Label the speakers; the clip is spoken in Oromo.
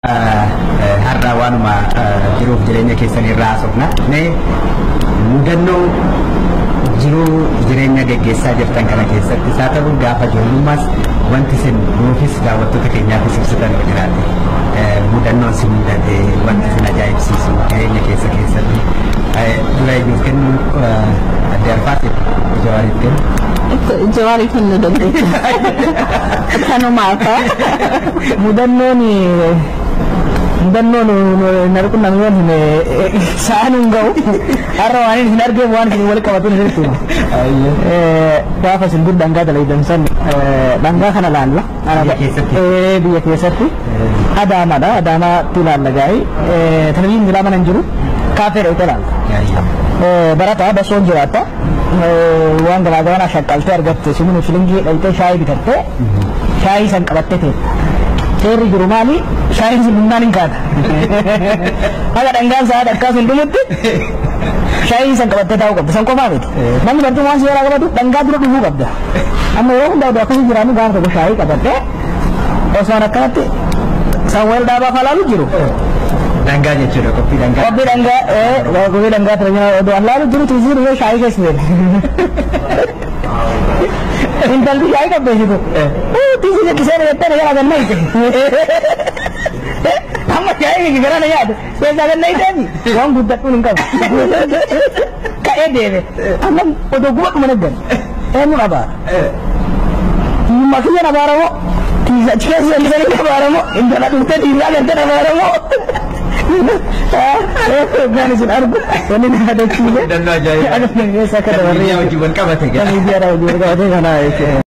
Speaker 1: Har'a waanuma jiruuf jireenya keessan irraa haasofna. Mee mudannoo jiruu jireenya geggeessaa jirtan kana keessatti isaa ta'u gaafa ijoollummaas wanti isin nuufis daawwattoota keenyaafis ibsitan yoo jiraate, mudannoon si mudate, wanti isin ajaa'ibsiisu jireenya keessa keessatti, dura eenyuuf kennu? Adde Arfaate, Jawaariif kennu.
Speaker 2: Jawaarii kennuu dandeenya. Kanumaaf.
Speaker 3: Mudannoon na qunname yoon hime sa'aan hin ga'u. Har'a waan hin argeef waan isin wal qabatu hin jirtu. Gaafa isin dur dhangaa dalaydan san dhangaa kana laalla.
Speaker 1: Biyya keessatti?
Speaker 3: Biyya keessatti. Adaamaadha. Adaamaatti laalla gaarii. Televizyiin jira mana hin jiru. Kaafee dhaqxee laalla. Barataa basoon jiraatta. Waan garaa garaa shaqqaltee argatte simuun shilingii dhaqxee shaayii bitattee shaayii san qabattee teetta. Seerri jiru maali? Shaayiin sun humnaan hin kaata. Haga dhangaan sa'aa akkas hin dhumutti shaayii san qabattee taa'uu qabda. San qofaa miti. Namni barcuma waan seeraa qabatu dhangaa dura dhuguu qabda. Amma yeroo hundaa oduu akkasii jiraannu gaafa tokko shaayii qabattee osoo akkanatti Samuel Dhaabaa falaalu jiru.
Speaker 1: Dhangaa jechuudha, qophii dhangaa.
Speaker 3: Qophii dhangaa ture oduu allaalu jiru tiisii dhufee shaayii keessa seene. Intalli shaayii qabbeessitu. Tiisii jekkisee jettee na jala ganna ite. Amma shaayii gara na nyaate keessaa ganna iteefi waan guddadhuun hin qabu. Ka'ee deeme. Amma oduu gubadhuma naggan. Eenyuun abaara? Hiyyummaa kiyyan abaaramoo? Tiisa achi keessa sallisanii abaaramoo? Intala dhuftee tiisaa galtee abaaramoo? Gaan isin argu wanni na yaadachiise.
Speaker 1: Mudannoo ajaa'ibaa.
Speaker 3: Keessa akka dabarree.
Speaker 1: Miidiyaa wajjin wal qabate.
Speaker 3: Miidiyaa wajjin wal qabate kana jechuudha.